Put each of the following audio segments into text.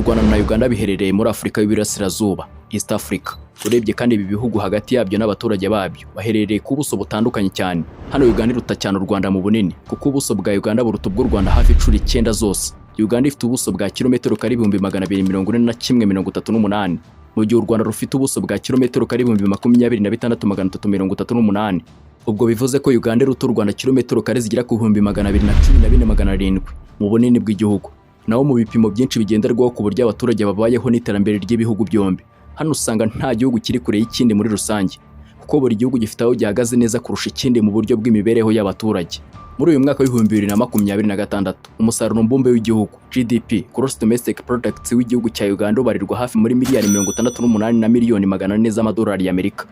Rwanda na Uganda biherereye muri Afurika y'Iburasirazuba, East Africa. Urebye kandi, ibi bihugu hagati yabyo n'abaturage babyo baherereye ku buso butandukanye cyane. Hano Uganda iruta cyane u Rwanda mu bunini, kuko ubuso bwa Uganda buruta ubw'u Rwanda hafi inshuro 9 zose. Uganda ifite ubuso bwa kilometero kare 241,038, mu gihe u Rwanda rufite ubuso bwa kilometero kare 26,338. Ubwo bivuze ko Uganda iruta u Rwanda kilometero kare zigera ku 214,700 mu bunini bw'igihugu. Naho mu bipimo byinshi bigenderwaho ku buryo abaturage babayeho n'iterambere ry'ibihugu byombi, hano usanga nta gihugu kiri kure y'ikindi muri rusange, kuko buri gihugu gifite aho gihagaze neza kurusha ikindi mu buryo bw'imibereho y'abaturage. Muri uyu mwaka wa 2026, umusaruro mbumbe w'igihugu, GDP, Gross Domestic Product, w'igihugu cya Uganda ubarirwa hafi muri miliyari 68 na miliyoni 400 z'amadolari y'Amerika,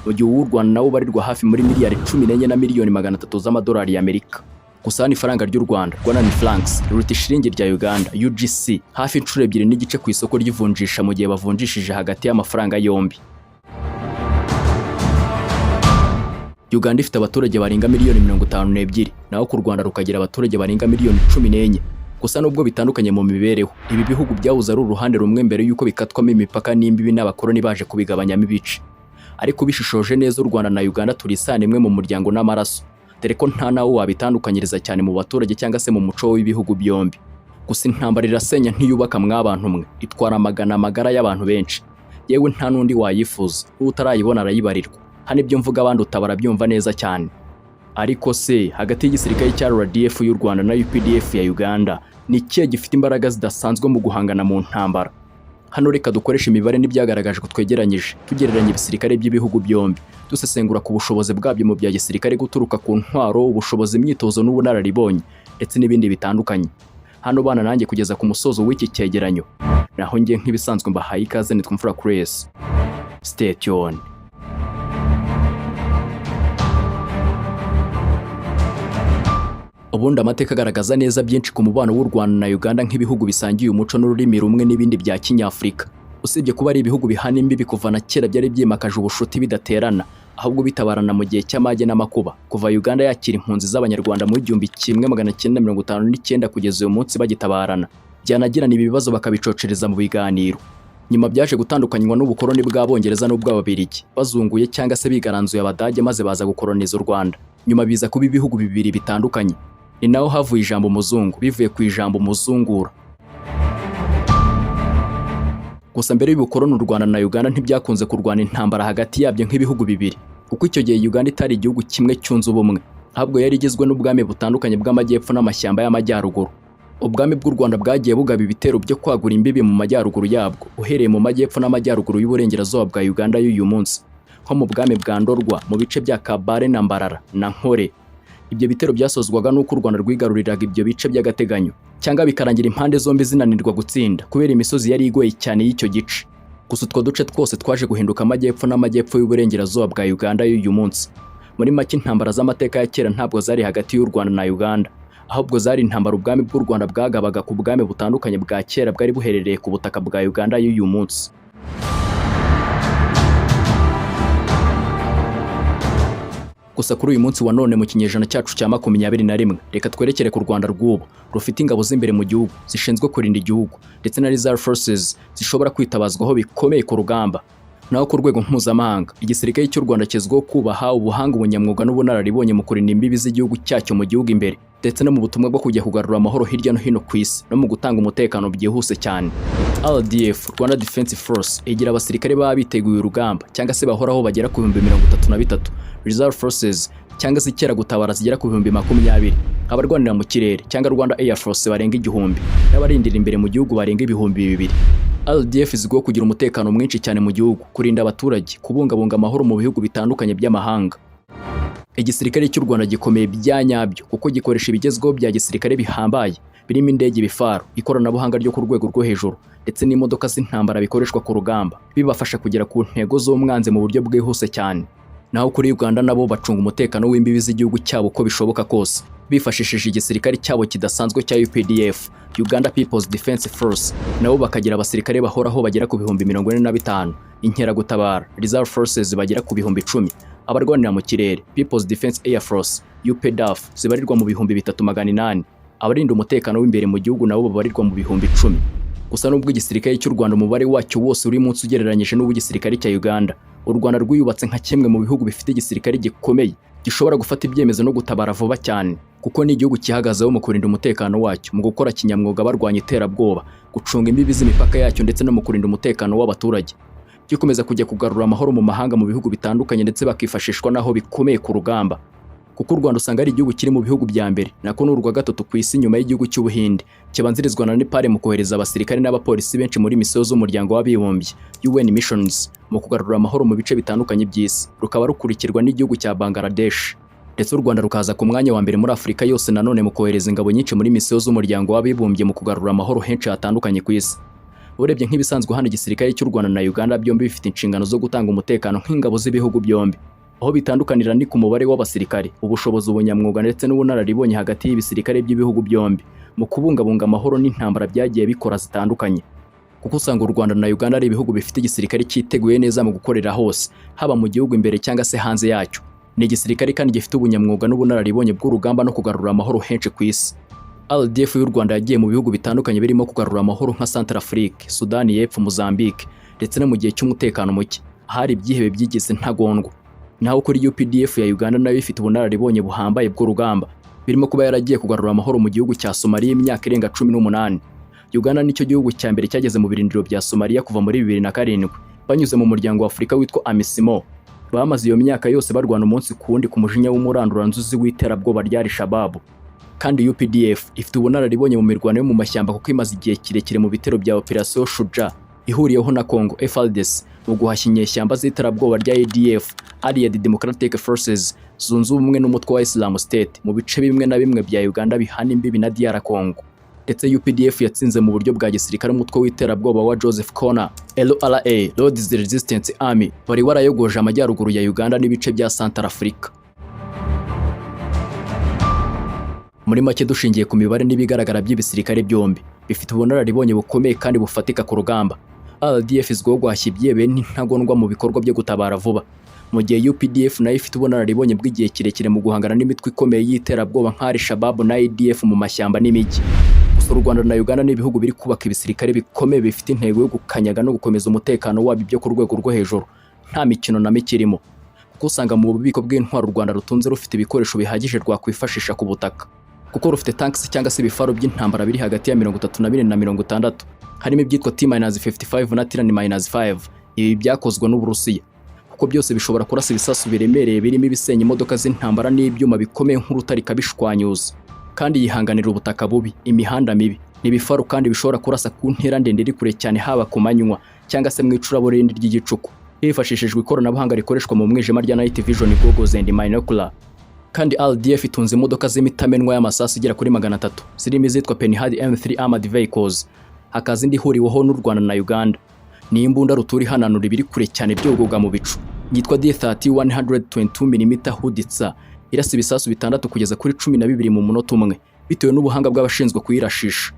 mu gihe uw'u Rwanda nawo ubarirwa hafi muri miliyari 14 na miliyoni 300 z'amadolari y'Amerika. Gusa hano ifaranga ry'u Rwanda, Rwandan francs, riruta ishiringi rya Uganda, UGC, hafi inshuro 2.5 ku isoko ry'ivunjisha mu gihe bavunjishije hagati y'amafaranga yombi. Uganda ifite abaturage barenga miliyoni 52, naho ku Rwanda rukagira abaturage barenga miliyoni 14. Gusa nubwo bitandukanye mu mibereho, ibi bihugu byahoze ari uruhande rumwe mbere y'uko bikatwamo imipaka n'imbibi n'abakoloni baje kubigabanyamo ibice. Ariko ubishishoje neza, u Rwanda na Uganda turi isano imwe mu muryango n'amaraso, dore ko nta nawo wabitandukanyiriza cyane mu baturage cyangwa se mu muco w'ibihugu byombi. Gusa intambara irasenya ntiyubaka mwabantu mwe, itwara amagana amagara y'abantu benshi. Yewe, nta n'undi wayifuza, utarayibona arayibarirwa. Hano ibyo mvuga abandi utabara byumva neza cyane. Ariko se hagati y'igisirikare cya RDF y'u Rwanda na UPDF ya Uganda, ni ikihe gifite imbaraga zidasanzwe mu guhangana mu ntambara? Hano reka dukoreshe imibare n'ibyagaragajwe twegeranyije, tugereranya ibisirikare by'ibihugu byombi, dusesengura ku bushobozi bwabyo mu bya gisirikare, guturuka ku ntwaro, ubushobozi, imyitozo n'ubunararibonye, ndetse n'ibindi bitandukanye. Hano bana nanjye kugeza ku musozo w'iki cyegeranyo. Naho njye nk'ibisanzwe mbahaye ikaze, nitwa Mfura Chris. Stay tuned. Ubundi amateka agaragaza neza byinshi ku mubano w'u Rwanda na Uganda nk'ibihugu bisangiye umuco n'ururimi rumwe n'ibindi bya kinyafurika. Usibye kuba ari ibihugu bihana imbibi, kuva na kera byari byimakaje ubushuti, bidaterana ahubwo bitabarana mu gihe cy'amage n'amakuba. Kuva Uganda yakira impunzi z'Abanyarwanda mu 1959 kugeza uyu munsi bagitabarana, byanagirana ibibazo bakabicocereza mu biganiro. Nyuma byaje gutandukanywa n'ubukoloni bw'Abongereza n'ubw'Ababiligi bazunguye cyangwa se bigaranzuye Abadage, maze baza gukoloniza u Rwanda. Nyuma biza kuba ibihugu bibiri bitandukanye. Ni naho havuye ijambo umuzungu, bivuye ku ijambo umuzungura. Gusa mbere y'ubukoloni, u Rwanda na Uganda ntibyakunze kurwana intambara hagati yabyo nk'ibihugu bibiri, kuko icyo gihe Uganda itari igihugu kimwe cyunze ubumwe, ahubwo yari igizwe n'ubwami butandukanye bw'amajyepfo n'amashyamba y'amajyaruguru. Ubwami bw'u Rwanda bwagiye bugaba ibitero byo kwagura imbibi mu majyaruguru yabwo, uhereye mu majyepfo n'amajyaruguru y'uburengerazuba bwa Uganda y'uyu munsi, nko mu bwami bwa Ndorwa mu bice bya Kabare na Mbarara na Nkore. Ibyo bitero byasozwaga n'uko u Rwanda rwigaruriraga ibyo bice by'agateganyo, cyangwa bikarangira impande zombi zinanirwa gutsinda kubera imisozi yari igoye cyane y'icyo gice. Gusa utwo duce twose twaje guhinduka amajyepfo n'amajyepfo y'uburengerazuba bwa Uganda y'uyu munsi. Muri make, intambara z'amateka ya kera ntabwo zari hagati y'u Rwanda na Uganda, ahubwo zari intambara ubwami bw'u Rwanda bwagabaga ku bwami butandukanye bwa kera bwari buherereye ku butaka bwa Uganda y'uyu munsi. Gusa kuri uyu munsi wa none, mu kinyejana cyacu cya 21, reka twerekere ku Rwanda rw'ubu rufite ingabo z'imbere mu gihugu zishinzwe kurinda igihugu, ndetse na Reserve Forces zishobora kwitabazwaho bikomeye ku rugamba. Naho ku rwego mpuzamahanga, igisirikare cy'u Rwanda kizwiho kubaha ubuhanga, ubunyamwuga n'ubunararibonye mu kurinda imbibi z'igihugu cyacyo mu gihugu imbere, ndetse no mu butumwa bwo kujya kugarura amahoro hirya no hino ku isi, no mu gutanga umutekano byihuse cyane. RDF, Rwanda Defense Force, igira abasirikare baba biteguye urugamba cyangwa se bahoraho bagera ku 33,000, Reserve Forces cyangwa se inkeragutabara zigera ku 20,000, abarwanira mu kirere cyangwa Rwanda Air Force barenga 1000, n'abarindira imbere mu gihugu barenga 2000. RDF izwiho kugira umutekano mwinshi cyane mu gihugu, kurinda abaturage, kubungabunga amahoro mu bihugu bitandukanye by'amahanga. Igisirikare cy'u Rwanda gikomeye bya nyabyo, kuko gikoresha ibigezweho bya gisirikare bihambaye, birimo indege, ibifaru, ikoranabuhanga ryo ku rwego rwo hejuru, ndetse n'imodoka z'intambara bikoreshwa ku rugamba, bibafasha kugera ku ntego z'umwanzi mu buryo bwihuse cyane. Naho kuri Uganda, nabo bacunga umutekano w'imbibi z'igihugu cyabo uko bishoboka kose, bifashishije igisirikare cyabo kidasanzwe cya UPDF, Uganda People's Defense Force. Nabo bakagira abasirikare bahoraho bagera ku 45,000, inkeragutabara, Reserve Forces, bagera ku 10,000, abarwanira mu kirere, People's Defense Air Force, UPDF, zibarirwa mu 3,800, abarinda umutekano w'imbere mu gihugu nabo babarirwa mu 10,000. Gusa Gusa nubwo igisirikare cy'u Rwanda umubare wacyo wose uri munsi ugereranyije n'uw'igisirikare cya Uganda, u Rwanda rwiyubatse nka kimwe mu bihugu bifite igisirikare gikomeye gishobora gufata ibyemezo no gutabara vuba cyane, kuko ni igihugu cyihagazeho mu kurinda umutekano wacyo, mu gukora kinyamwuga barwanya iterabwoba, gucunga imbibi z'imipaka yacyo ndetse no mu kurinda umutekano w'abaturage, gikomeza kujya kugarura amahoro mu mahanga, mu bihugu bitandukanye, ndetse bakifashishwa n'aho bikomeye ku rugamba, kuko u Rwanda usanga ari igihugu kiri mu bihugu bya mbere, nako ni urwa gatatu ku isi nyuma y'igihugu cy'Ubuhinde, kibanzirizwa na Nepal, mu kohereza abasirikare n'abapolisi benshi muri misiyo z'Umuryango w'Abibumbye, UN missions, mu kugarura amahoro mu bice bitandukanye by'isi, rukaba rukurikirwa n'igihugu cya Bangladesh. Ndetse u Rwanda rukaza ku mwanya wa mbere muri Afurika yose nanone mu kohereza ingabo nyinshi muri misiyo z'Umuryango w'Abibumbye mu kugarura amahoro henshi hatandukanye ku isi. Urebye nk'ibisanzwe hano, igisirikare cy'u Rwanda na Uganda byombi bifite inshingano zo gutanga umutekano nk'ingabo z'ibihugu byombi. Aho bitandukanira ni ku mubare w'abasirikare, ubushobozi, ubunyamwuga ndetse n'ubunararibonye hagati y'ibisirikare by'ibihugu byombi mu kubungabunga amahoro n'intambara byagiye bikora zitandukanye, kuko usanga u Rwanda na Uganda ari ibihugu bifite igisirikare cyiteguye neza mu gukorera hose, haba mu gihugu imbere cyangwa se hanze yacyo. Ni igisirikare kandi gifite ubunyamwuga n'ubunararibonye bw'urugamba no kugarura amahoro henshi ku isi. RDF y'u Rwanda yagiye mu bihugu bitandukanye birimo kugarura amahoro nka Centrafrique, Sudani y'Epfo, Mozambique, ndetse no mu gihe cy'umutekano muke ahari ibyihebe byigize ntagondwa. Naho kuri UPDF ya Uganda, nayo ifite ubunararibonye buhambaye bw'urugamba, birimo kuba yaragiye kugarura amahoro mu gihugu cya Somalia imyaka irenga 18. Uganda nicyo gihugu cya mbere cyageze mu birindiro bya Somalia kuva muri 2007 banyuze mu muryango wa Afurika witwa AMISOM. Bamaze iyo myaka yose barwana umunsi ku wundi ku mujinya w'umuranduranzuzi w'iterabwoba rya Al-Shabaab. Kandi UPDF ifite ubunararibonye mu mirwano yo mu mashyamba, kuko imaze igihe kirekire mu bitero bya Operation Shuja ihuriyeho na Congo FARDC mu guhashya inyeshyamba z'iterabwoba rya ADF, Allied Democratic Forces, zunze ubumwe n'umutwe wa Islam State mu bice bimwe na bimwe bya Uganda bihana imbibi na DR Congo. Ndetse UPDF yatsinze mu buryo bwa gisirikare umutwe w'iterabwoba wa Joseph Kony, LRA, Lord's Resistance Army, wari warayogoje amajyaruguru ya Uganda n'ibice bya Central Africa. Muri make, dushingiye ku mibare n'ibigaragara by'ibisirikare byombi, bifite ubunararibonye bukomeye kandi bufatika ku rugamba. RDF izwiho guhashya ibyihebe n'intagondwa mu bikorwa byo gutabara vuba, mu gihe UPDF nayo ifite ubunararibonye bw'igihe kirekire mu guhangana n'imitwe ikomeye y'iterabwoba nka Al-Shabaab na ADF mu mashyamba n'imijyi. Gusa u Rwanda na Uganda ni ibihugu biri kubaka ibisirikare bikomeye bifite intego yo gukanyaga no gukomeza umutekano wabyo byo ku rwego rwo hejuru, nta mikino na mike irimo, kuko usanga mu bubiko bw'intwaro u Rwanda rutunze rufite ibikoresho bihagije rwakwifashisha ku butaka, kuko rufite tanks cyangwa se ibifaru by'intambara biri hagati ya 34 na 60, harimo ibyitwa T-55 na T-5. Ibi byakozwe n'Uburusiya, kuko byose bishobora kurasa ibisasu biremereye birimo ibisenya imodoka z'intambara n'ibyuma bikomeye nk'urutare ikabishwanyuza, kandi yihanganira ubutaka bubi, imihanda mibi. Ni ibifaru kandi bishobora kurasa ku ntera ndende iri kure cyane, haba ku manywa cyangwa se mu icuraburindi ry'igicuku, hifashishijwe ikoranabuhanga rikoreshwa mu mwijima rya night vision goggles and binocular. Kandi RDF itunze imodoka z'imitamenwa y'amasasu igera kuri 300, zirimo izitwa Panhard M3 Armored Vehicles, hakaza indi ihuriweho n'u Rwanda na Uganda. Ni imbunda rutura ihananura ibiri kure cyane byogoga mu bicu, yitwa D30 122 mm Howitzer, irasa ibisasu bitandatu kugeza kuri 12 mu munota umwe, bitewe n'ubuhanga bw'abashinzwe kuyirashisha.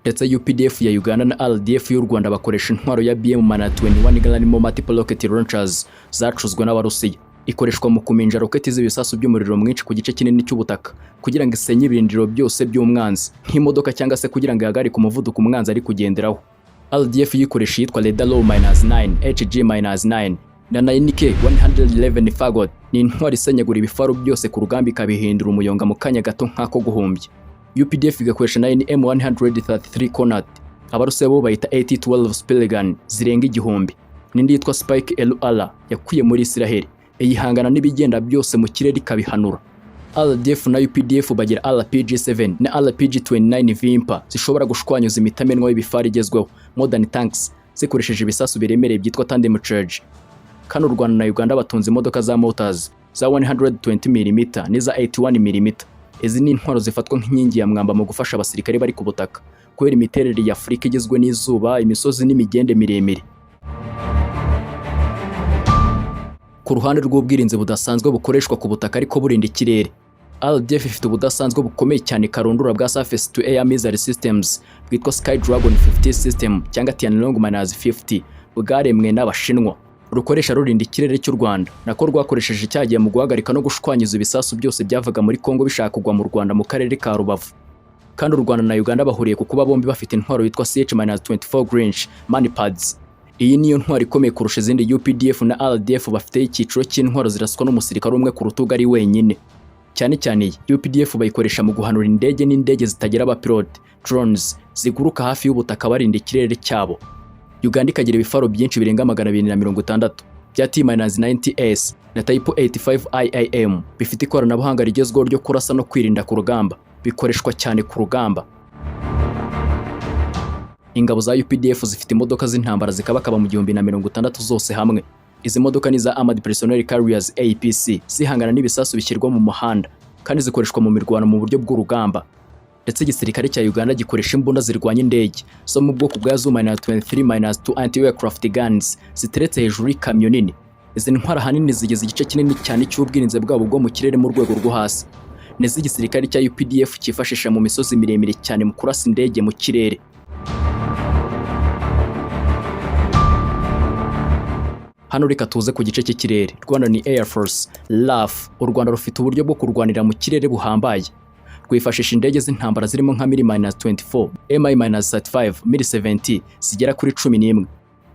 Ndetse UPDF ya Uganda na RDF y'u Rwanda bakoresha intwaro ya BM 21 Granimo Multiple Rocket Launchers zacuzwe n'Abarusiya. Ikoreshwa mu kuminja roketi z'ibisasu by'umuriro mwinshi ku gice kinini cy'ubutaka kugira ngo isenye ibirindiro byose by'umwanzi nk'imodoka, cyangwa se kugira ngo ihagarike umuvuduko umwanzi ari kugenderaho. RDF yikoresha iyitwa Radar Low -9 HG -9 na 9K 111 Fagot. Ni intwaro isenyagura ibifaru byose ku rugamba, ikabihindura umuyonga mu kanya gato nk'ako guhumbya. UPDF igakoresha 9M 133 Kornet, Abarusiya bo bayita AT-12 Speargun, zirenga 1000, n'indi yitwa Spike LR yakuye muri Isiraheli, iyihangana n'ibigenda byose mu kirere ikabihanura. RDF na UPDF bagira RPG-7 na RPG-29 Viper zishobora gushwanyuza imitamenwa y'ibifaru igezweho, modern tanks, zikoresheje ibisasu biremereye byitwa tandem charge. Kano u Rwanda na Uganda batunze imodoka za mortars za 120 mm n'iza 81 mm. Izi ni intwaro zifatwa nk'inkingi ya mwamba mu gufasha abasirikare bari ku butaka, kubera imiterere ya Afurika igizwe n'izuba, imisozi n'imigende miremire. Ku ruhande rw'ubwirinzi budasanzwe bukoreshwa ku butaka ariko burinda ikirere, RDF ifite ubudasanzwe bukomeye cyane karundura bwa Surface to Air Missile Systems bwitwa Sky Dragon 50 System cyangwa Tianlong -50, bwaremwe n'Abashinwa, rukoresha rurinda ikirere cy'u Rwanda. Nako rwakoresheje cyagiye mu guhagarika no gushwanyiza ibisasu byose byavaga muri Kongo bishaka kugwa mu Rwanda mu karere ka Rubavu. Kandi u Rwanda na Uganda bahuriye ku kuba bombi bafite intwaro yitwa CH-24 Grinch Manpads. Iyi niyo ntwaro ikomeye kurusha izindi UPDF na RDF bafite icyiciro cy'intwaro ziraswa n'umusirikare umwe ku rutugu ari wenyine. Cyane cyane iyi UPDF bayikoresha mu guhanura indege n'indege zitagira abapilote, drones, ziguruka hafi y'ubutaka, barinda ikirere cyabo. Uganda ikagira ibifaro byinshi birenga 260 bya T-90S na Type 85 IAM, bifite ikoranabuhanga rigezweho ryo kurasa no kwirinda ku rugamba, bikoreshwa cyane ku rugamba. Ingabo za UPDF zifite imodoka z'intambara zikabakaba mu 1060 zose hamwe. Izi modoka ni za Armored Personnel Carriers, APC, zihangana n'ibisasu bishyirwa mu muhanda kandi zikoreshwa mu mirwano mu buryo bw'urugamba. Ndetse igisirikare cya Uganda gikoresha imbunda zirwanya indege zo mu bwoko bwa Zu -23-2 anti-aircraft guns ziteretse hejuru y'ikamyo nini. Izi ntwaro ahanini zigize igice kinini cyane cy'ubwirinzi bwabo bwo mu kirere mu rwego rwo hasi. Ni igisirikare cya UPDF cyifashisha mu misozi miremire cyane mu kurasa indege mu kirere. Hano reka tuze ku gice cy'ikirere. Rwanda ni Air Force, RAF. U Rwanda rufite uburyo bwo kurwanira mu kirere buhambaye. Rwifashisha indege z'intambara zirimo nka Mi -24, Mi -35, Mi 70 zigera kuri 11,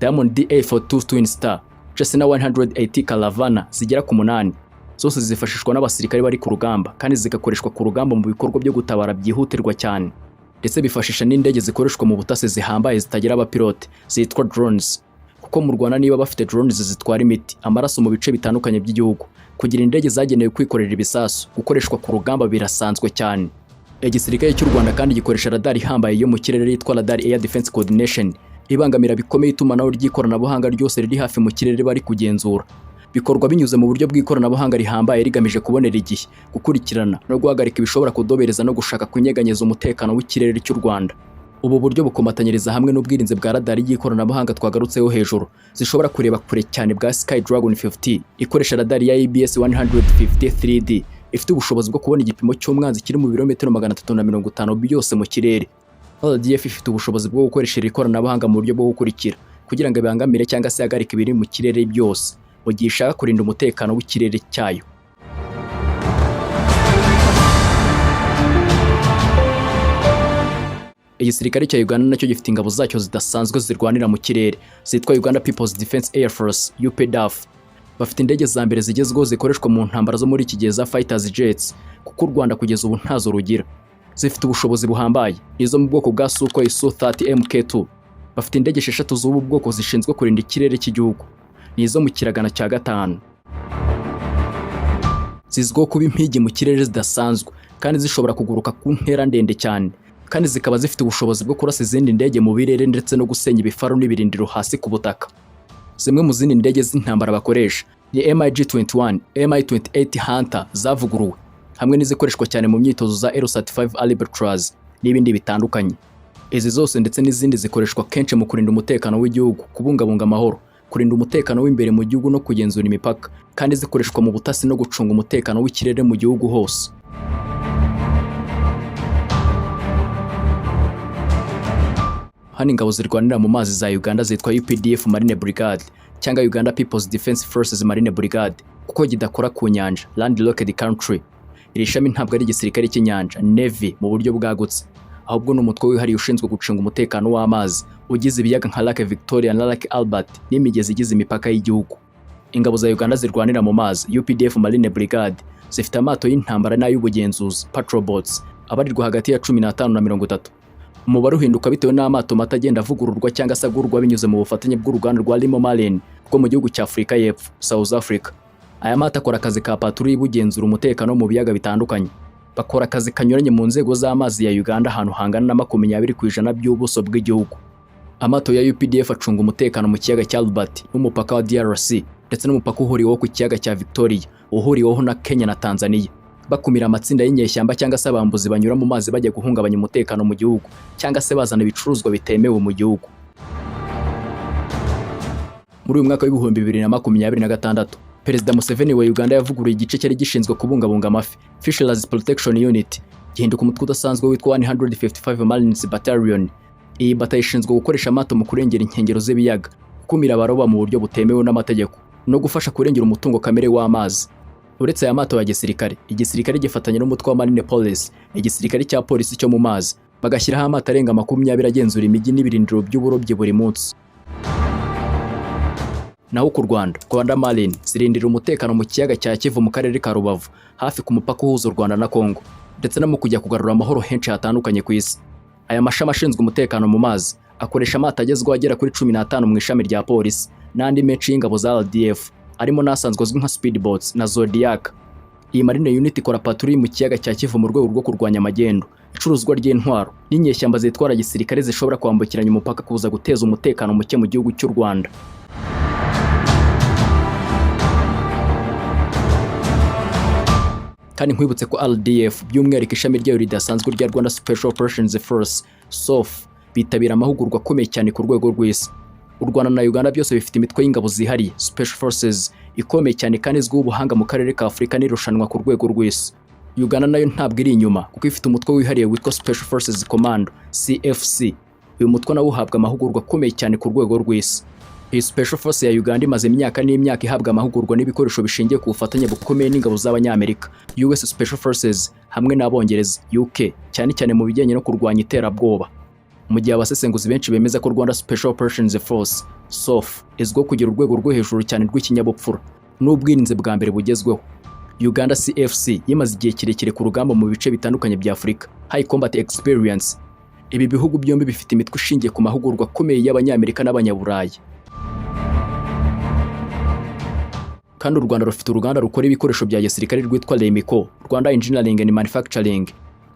Diamond DA42 Twin Star, Cessna 180 Caravana zigera ku munani. Zose zifashishwa n'abasirikare bari ku rugamba kandi zigakoreshwa ku rugamba mu bikorwa byo gutabara byihutirwa cyane. Ndetse bifashisha n'indege zikoreshwa mu butasi zihambaye zitagira abapilote zitwa drones, kuko mu Rwanda niba bafite drones zitwara imiti, amaraso mu bice bitandukanye by'igihugu, kugira indege zagenewe kwikorera ibisasu gukoreshwa ku rugamba birasanzwe cyane. Igisirikare cy'u Rwanda kandi gikoresha radar ihambaye yo mu kirere yitwa Radar Air Defense Coordination, ibangamira bikomeye itumanaho ry'ikoranabuhanga ryose riri hafi mu kirere bari kugenzura. Bikorwa binyuze mu buryo bw'ikoranabuhanga rihambaye rigamije kubonera igihe, gukurikirana no guhagarika ibishobora kudobereza no gushaka kunyeganyeza umutekano w'ikirere cy'u Rwanda. Ubu buryo bukomatanyiriza hamwe n'ubwirinzi bwa radari y'ikoranabuhanga twagarutseho hejuru, zishobora kureba kure cyane, bwa Sky Dragon 50 ikoresha radari ya ABS 150 3D, ifite ubushobozi bwo kubona igipimo cy'umwanzi kiri mu birometero 350 byose mu kirere. RDF ifite ubushobozi bwo gukoresha iri koranabuhanga mu buryo bwo gukurikira kugira ngo ibangamire cyangwa se ihagarike ibiri mu kirere byose mu gihe ishaka kurinda umutekano w'ikirere cyayo. Igisirikare cya Uganda nacyo gifite ingabo zacyo zidasanzwe zirwanira mu kirere zitwa Uganda People's Defense Air Force, UPDF. Bafite indege za mbere zigezweho zikoreshwa mu ntambara zo muri iki gihe za fighters jets, kuko u Rwanda kugeza ubu ntazo rugira. Zifite ubushobozi buhambaye, nizo mu bwoko bwa Sukhoi Su-30 MK2. Bafite indege esheshatu z'ubu bwoko zishinzwe kurinda ikirere cy'igihugu, ni izo mu kiragana cya gatanu. Zizwiho kuba impigi mu kirere zidasanzwe kandi zishobora kuguruka ku ntera ndende cyane, kandi zikaba zifite ubushobozi bwo kurasa izindi ndege mu birere ndetse no gusenya ibifaru n'ibirindiro hasi ku butaka. Zimwe mu zindi ndege z'intambara bakoresha ni MiG-21, Mi-28 Hunter zavuguruwe, hamwe n'izikoreshwa cyane mu myitozo za L-35 Albatross n'ibindi bitandukanye. Izi zose ndetse n'izindi zikoreshwa kenshi mu kurinda umutekano w'igihugu, kubungabunga amahoro, kurinda umutekano w'imbere mu gihugu no kugenzura imipaka, kandi zikoreshwa mu butasi no gucunga umutekano w'ikirere mu gihugu hose. Hano ingabo zirwanira mu mazi za Uganda zitwa UPDF Marine Brigade cyangwa Uganda People's Defense Forces Marine Brigade, kuko kidakora ku nyanja, landlocked country. Iri shami ntabwo ari igisirikare cy'inyanja, Navy, mu buryo bwagutse, ahubwo ni umutwe wihariye ushinzwe gucunga umutekano w'amazi ugize ibiyaga nka Lake Victoria na Lake Albert n'imigezi igize imipaka y'igihugu. Ingabo za Uganda zirwanira mu mazi, UPDF Marine Brigade, zifite amato y'intambara n'ay'ubugenzuzi, patrol boats, abarirwa hagati ya 15 na 30. Umubare uhinduka bitewe n'amato mato agenda avugururwa cyangwa se agurwa binyuze mu bufatanye bw'uruganda rwa Limo Marine rwo mu gihugu cya Afurika y'Epfo, South Africa. Aya mato akora akazi ka patrouille bugenzura umutekano mu biyaga bitandukanye. Bakora akazi kanyuranye mu nzego z'amazi ya Uganda, ahantu hangana na 20% by'ubuso bw'igihugu. Amato ya UPDF acunga umutekano mu kiyaga cya Albert n'umupaka wa DRC, ndetse n'umupaka uhuriweho ku kiyaga cya Victoria uhuriweho na Kenya na Tanzania, bakumira amatsinda y'inyeshyamba cyangwa se abambuzi banyura mu mazi bajya guhungabanya umutekano mu gihugu cyangwa se bazana ibicuruzwa bitemewe mu gihugu. Muri uyu mwaka w'2026, Perezida Museveni wa Uganda yavuguruye igice cyari gishinzwe kubungabunga amafi, Fisheries Protection Unit, gihinduka umutwe udasanzwe witwa 155 Marines Battalion. Iyi bata ishinzwe gukoresha amato mu kurengera inkengero z'ibiyaga, gukumira abaroba mu buryo butemewe n'amategeko no gufasha kurengera umutungo kamere w'amazi. Uretse aya mato ya gisirikare, igisirikare gifatanya n'umutwe wa Marine Police, igisirikare cya polisi cyo mu mazi, bagashyiraho amato arenga 20 agenzura imijyi n'ibirindiro by'uburobyi buri munsi. Naho ku Rwanda, Rwanda Marine zirindira umutekano mu kiyaga cya Kivu mu karere ka Rubavu, hafi ku mupaka uhuza u Rwanda na Congo, ndetse no mu kujya kugarura amahoro henshi hatandukanye ku isi. Aya mashami ashinzwe umutekano mu mazi akoresha amato agezweho agera kuri 15 mu ishami rya polisi n'andi menshi y'ingabo za RDF, arimo n'asanzwe azwi nka speedboats na Zodiac. Iyi Marine Unit ikora patrouille mu kiyaga cya Kivu mu rwego rwo kurwanya amagendo, icuruzwa ry'intwaro n'inyeshyamba zitwara gisirikare zishobora kwambukiranya umupaka kuza guteza umutekano muke mu gihugu cy'u Rwanda. Kandi nkwibutse ko RDF, by'umwihariko ishami ryayo ridasanzwe rya Rwanda Special Operations Force, SOF, bitabira amahugurwa akomeye cyane ku rwego rw'isi. U Rwanda na Uganda byose bifite imitwe y'ingabo zihariye, Special Forces, ikomeye cyane kandi izwiho ubuhanga mu karere ka Afurika n'irushanwa ku rwego rw'isi. Uganda nayo ntabwo iri inyuma kuko ifite umutwe wihariye witwa Special Forces Commando, CFC. Uyu mutwe nawo uhabwa amahugurwa akomeye cyane ku rwego rw'isi. Iyi Special Force ya Uganda imaze imyaka n'imyaka ihabwa amahugurwa n'ibikoresho bishingiye ku bufatanye bukomeye n'ingabo z'Abanyamerika, US Special Forces, hamwe n'Abongereza, UK, cyane cyane mu bijyanye no kurwanya iterabwoba. Mu gihe abasesenguzi benshi bemeza ko Rwanda Special Operations Force, SOF, izwiho kugira urwego rwo hejuru cyane rw'ikinyabupfura n'ubwirinzi bwa mbere bugezweho, Uganda CFC yimaze igihe kirekire ku rugamba mu bice bitandukanye bya Afurika, High Combat Experience. Ibi bihugu byombi bifite imitwe ishingiye ku mahugurwa akomeye y'Abanyamerika n'Abanyaburayi. Kandi u Rwanda rufite uruganda rukora ibikoresho bya gisirikare rwitwa REMICO, Rwanda Engineering and Manufacturing,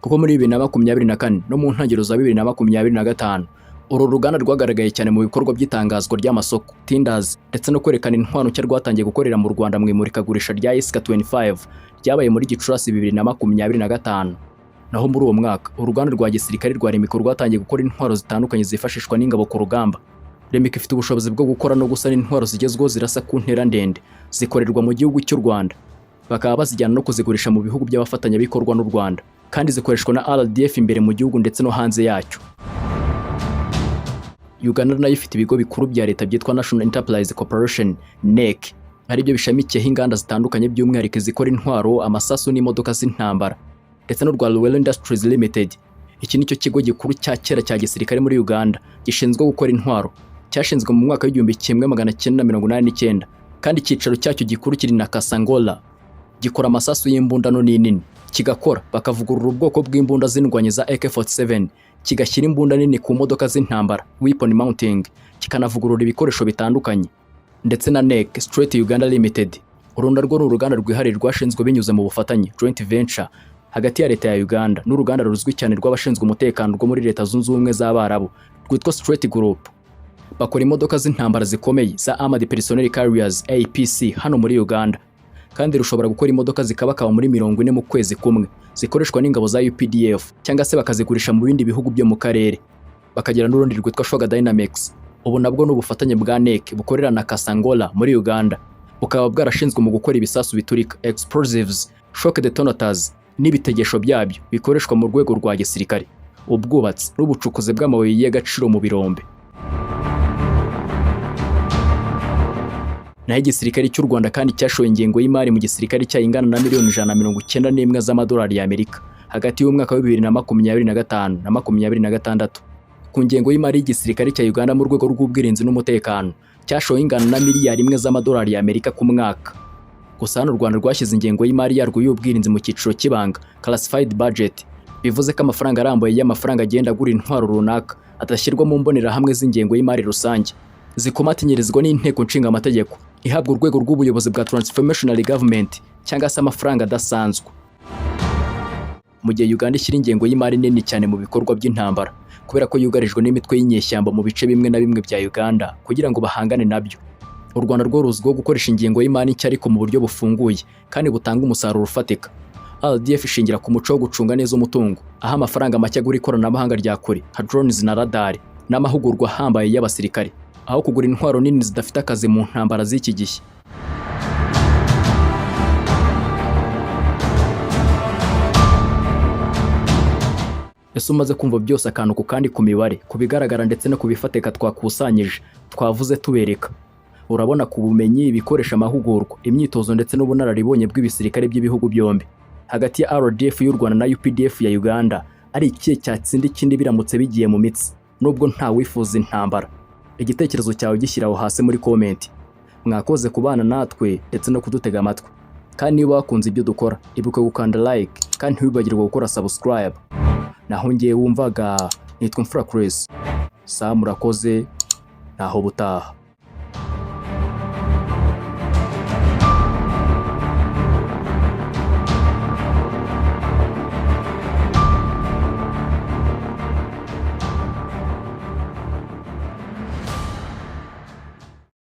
kuko muri 2024 no mu ntangiriro za 2025 uru ruganda rwagaragaye cyane mu bikorwa by'itangazwa ry'amasoko, tenders, ndetse no kwerekana intwaro nshya rwatangiye gukorera mu Rwanda mu imurikagurisha rya ISCA 25 ryabaye muri Gicurasi 2025. Naho muri uwo mwaka uruganda rwa gisirikare rwa REMICO rwatangiye gukora intwaro zitandukanye zifashishwa n'ingabo ku rugamba. REMICO ifite ubushobozi bwo gukora no gusana intwaro zigezweho zirasa ku ntera ndende, zikorerwa mu gihugu cy'u Rwanda, bakaba bazijyana no kuzigurisha mu bihugu by'abafatanyabikorwa n'u Rwanda, kandi zikoreshwa na RDF imbere mu gihugu ndetse no hanze yacyo. Uganda nayo ifite ibigo bikuru bya leta byitwa National Enterprise Corporation, NEC, aribyo bishamikiyeho inganda zitandukanye, by'umwihariko izikora intwaro, amasasu n'imodoka z'intambara, ndetse n'urwa Luwero Industries Limited. Iki nicyo kigo gikuru cya kera cya gisirikare muri Uganda gishinzwe gukora intwaro, cyashinzwe mu mwaka w'1989, kandi icyicaro cyacyo gikuru kiri na Kasangola. Gikora amasasu y'imbundano n'inini, kigakora bakavugurura ubwoko bw'imbunda z'indwanyi za AK-47, kigashyira imbunda nini ku modoka z'intambara, weapon mounting, kikanavugurura ibikoresho bitandukanye. Ndetse na NEC Straight Uganda Limited. Uru narwo ni uruganda rwihariye rwashinzwe binyuze mu bufatanye, joint venture, hagati ya leta ya Uganda n'uruganda ruzwi cyane rw'abashinzwe umutekano rwo muri Leta Zunze Ubumwe z'Abarabu rwitwa Straight Group. Bakora imodoka z'intambara zikomeye za Armored Personnel Carriers, APC, hano muri Uganda, kandi rushobora gukora imodoka zikabakaba muri 40 mu kwezi kumwe, zikoreshwa n'ingabo za UPDF cyangwa se bakazigurisha mu bindi bihugu byo mu karere. Bakagira n'urundi rwitwa Shoga Dynamics. Ubu nabwo ni ubufatanye bwa NEC bukorera na Kasangola muri Uganda, bukaba bwarashinzwe mu gukora ibisasu biturika, explosives, shock detonators, n'ibitegesho byabyo bikoreshwa mu rwego rwa gisirikare, ubwubatsi n'ubucukuzi bw'amabuye y'agaciro mu birombe. Naho igisirikare cy'u Rwanda kandi cyashoye ingengo y'imari mu gisirikare cyayo ingana na miliyoni 191 z'amadolari y'Amerika hagati y'umwaka wa 2025 na 26. Ku ngengo y'imari y'igisirikare cya Uganda mu rwego rw'ubwirinzi n'umutekano cyashoye ingana na miliyari 1 z'amadolari y'Amerika ku mwaka. Gusa hano u Rwanda rwashyize ingengo y'imari yarwo y'ubwirinzi mu cyiciro cy'ibanga, classified budget, bivuze ko amafaranga arambuye y'amafaranga agenda agura intwaro runaka atashyirwa mu mbonerahamwe z'ingengo y'imari rusange zikomatinyirizwa n'inteko nshinga amategeko ihabwa urwego rw'ubuyobozi bwa transformational government, cyangwa se amafaranga adasanzwe. Mu gihe Uganda ishyira ingengo y'imari nini cyane mu bikorwa by'intambara kubera ko yugarijwe n'imitwe y'inyeshyamba mu bice bimwe na bimwe bya Uganda kugira ngo bahangane nabyo, u Rwanda rwo ruzwiho gukoresha ingengo y'imari nshya ariko mu buryo bufunguye kandi butanga umusaruro ufatika. RDF ishingira ku muco wo gucunga neza umutungo, aho amafaranga make agura ikoranabuhanga rya kure nka drones na radar n'amahugurwa ahambaye y'abasirikare, aho kugura intwaro nini zidafite akazi mu ntambara z'iki gihe. Ese umaze kumva byose akantu ku kandi, ku mibare, ku bigaragara ndetse no ku bifatika twakusanyije, twavuze tubereka, Urabona ku bumenyi, ibikoresha, amahugurwa, imyitozo ndetse n'ubunararibonye bw'ibisirikare by'ibihugu byombi, hagati ya RDF y'u Rwanda na UPDF ya Uganda, ari ikihe cyatsinda ikindi biramutse bigiye mu mitsi, nubwo nta wifuza intambara? Igitekerezo cyawe gishyira aho hasi muri comment. Mwakoze kubana natwe ndetse no kudutega amatwi, kandi niba wakunze ibyo dukora, ibuka gukanda like kandi ntiwibagirwe gukora subscribe. Naho ngewe wumvaga nitwa Mfura Chris. Sa murakoze, naho butaha.